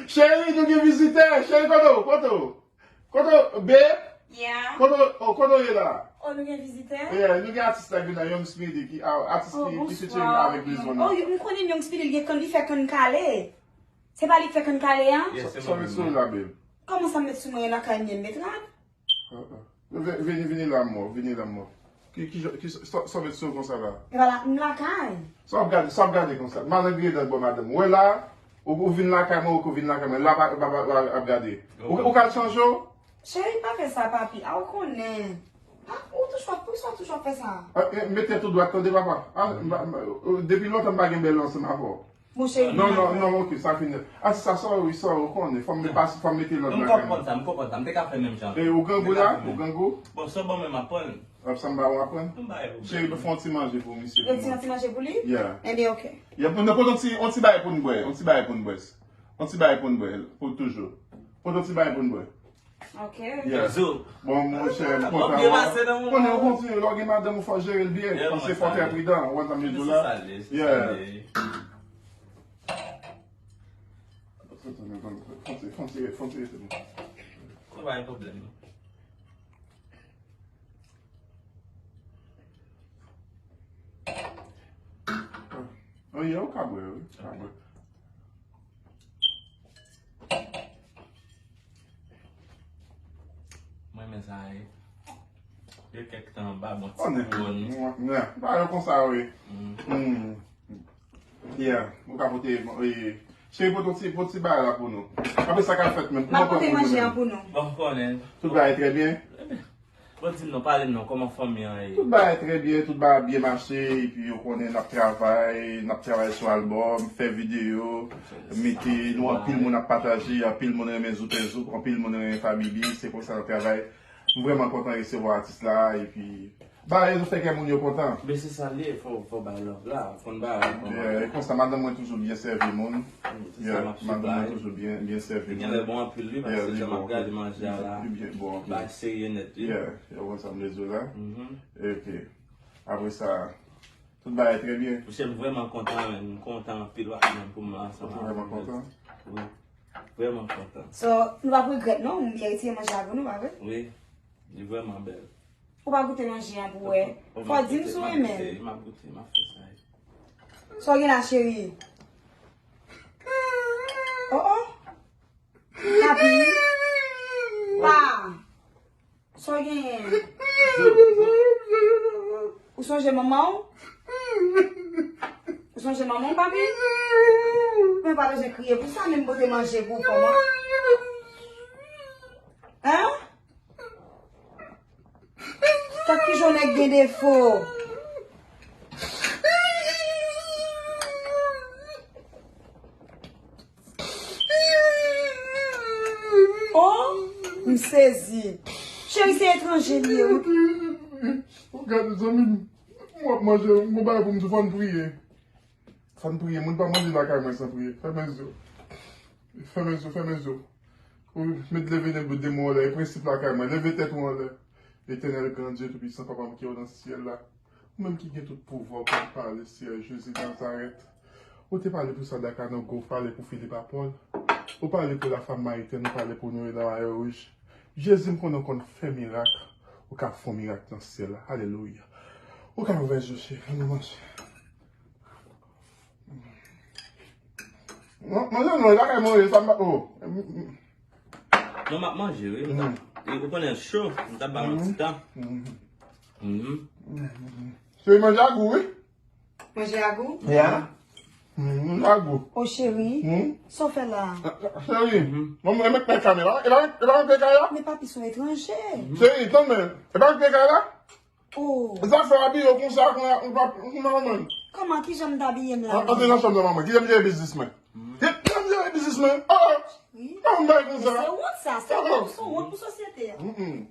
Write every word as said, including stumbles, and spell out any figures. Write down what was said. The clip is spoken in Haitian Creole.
Cheri, nou gen vizitè. Cheri, kote w? Kote w? Kote w? Babe? Yeah. Kote w? Oh, kote w ye la? Oh, nou gen vizitè? Yeah, nou gen atis la ki vin la, Young Speedy, ki a- atis Oh, ki ki featuring bonsoir. avèk Rizwan Oh, nan. M konnen Young Speedy, li gen kan li fè kann kale. Se pa li k fè kann kale a? Yes, se Sa mwen met sou menm. La, babe. Kòman sa met sou mwen lakay mwen, met rad? Uh-uh. Vini, vini la mò, vini la mò. Ki, ki, ki, sa, sa met sou konsa la? E pa la, m lakay. Sa w ap gade, sa w ap gade konsa? Malandriye nan bò madanm. Ou wè la, ou, ou vin lakay mwen, ou vin lakay mwen. La, pa, pa, pa, pa ap gade. Ou, ou ka chanje w? Cheri, pa fè sa, papi. A, ou konnen. A, ou toujou ap, poukisa ou toujou ap fè sa? Ah, eh, mete tout dwat, tande papa. Ah, m pa- m pa- depi lontan m pa gen bèl ansanm avè w. Bon, cheri, Non, m non, lakay. Non, ok, sa fini. Ah, sa, sa, wi, sa, ou konnen. Fò m pase, fò m mete lòd Non, m lakay konprann mwen. Sa, m konprann sa. M te ka fè menm jan. E ou grangou la? Ou grangou? Bon, sou bon, men m ap pran. Ap sa m ba ou aprann? M ba yo. Cheri, fè yon ti manje pou misye. Yo ti yon ti manje pou li? Yeah. Ebyen, ok. Yeah, pou nou pote yon ti, yon ti bagay pou nou bwè. Yon ti bagay pou nou bwè. Yon ti bagay pou nou bwè. Pou toujou. Pote yon ti bagay pou nou bwè. Ok. Yeah. Zo. Bon, monchè, m Ah, kontan. byen pase nan Konnen ou moman. Kontinye, lè w gen madanm ou fò jere l byen. Yeah, Paske man, fò sa trè ye. pridan. Ou konn sa m di w Se la? sa l ye, se Yeah. sa l ye. Fon ti, fon ti, fon ti, fon ti, fon ti. Sa pa gen pwoblèm. Oh, yeah, ou ka bwè, wi. Ou ka bwè. Mwen men sa ye. Gen kèk tan anba bon ti Konnen. Kouwòn. Mwen, mwen, ba yo konsa, wi. Mm. Mm. Yeah, ou ka pote, eh, cheri, pote ti, pote ti bagay la pou nou. Apre sa ka fèt menm. M ap pote manje an pou nou. Bon, konnen. Tout bagay trè byen? Bon, di m non, pale m non, kòman fanmi an ye? Tout bagay trè byen, tout bagay byen mache, epi ou konnen n ap travay, n ap travay sou albòm, fè videyo, mete, nou anpil moun ap pataje, anpil moun renmen Zouk Zouk, anpil moun renmen Fabibi, se konsa n ap travay. M vrèman kontan resevwa atis la, epi bagay yo fè kè moun yo kontan. Men se sa l ye, fò, fò bay love la, fò n bay love. Yeah, e konsa, madanm mwen toujou byen sèvi moun. Mm, se Yeah, sa m ap madanm mwen sipay. Toujou byen, byen sèvi Li gen moun. lè bon anpil, wi, Yeah, paske li jan m bon. ap gade manje a la. Li byen bon anpil. Bagay serye nèt, wi. Yeah, yo konn sa m vle di w la. Mhm. Ok. Apre sa, tout bagay trè byen. Monchè, m vrèman kontan, men m kontan anpil w ap menm pou mwen ansanm Ou vrèman kontan? Wi. Vrèman kontan. So, nou p ap regrèt non, ou byen retire manje a pou nou, pa vre? Wi. Li vrèman bèl. Ou pa goute manje an pou wè. Fò di m si w renmen. M ap goute, m ap fè sa. Sa w gen la, cheri? Oh, oh. Papi. Pa. Sa w genyen? Ou sonje manman w? Ou sonje manman w, papi? Mwen pa bezwen kriye pou sa, men m pote manje pou w, kòman? Hein? Sa k pi jwè nèg gen defo. Oh, m sezi. Cheri, se etranje li ye, wi. Gade, zanmi m, m ap manje, m gon bagay pou m di w, fò n priye. Fò n priye, moun pa manje lakay mwen san priye. Fèmen zye w. Fèmen zye w, fèmen zye w. Ou met leve nen bout de mwen anlè, e prensip lakay mwen. Leve tèt ou anlè. Letènèl gran Dye toupisan, papa m ki ou nan syèl la. Ou menm ki gen tout pouvwa, ou konn pale, Seyè Jezi Nazarèt. Ou te pale pou Sadrak la nan gwo, ou pale pou Filip apòl. Ou pale pou la Samaritèn, ou pale pou Noe nan mayo wouj. Jezi, m konnen w konn fè mirak. Ou ka fè yon mirak nan syèl la. Alelouya. Ou ka ouvè zye w, cheri. Ann nou manje. Manje nou, e lakay mwen, sa m pa, oh. Non, m ap manje, wi. M t ap, e, ou konnen l cho, m t ap ba l yon ti tan. Mhm. Cheri, manje a gou, wi. Manje a gou? Yeah. Manje a gou. Oh, cheri, Hmm? Sa w fè la? Cheri, mwen mwen met men kamera. E pa, e pa antre kay la? Men papi, se yon etranje. Cheri, tann men. E pa antre kay la? Oh. Zafè w abiye w konsa, konsa, konsa, manman. Kòman, kijan m t abiye m la? Antre nan chanm nan, manman. Kijan m jere biznis mwen? Kijan m jere biznis mwen? Oh, oh. Wi. Kòman m bay Men konsa? Se wont sa, se wont, se wont pou sosyete a. Mm-mm.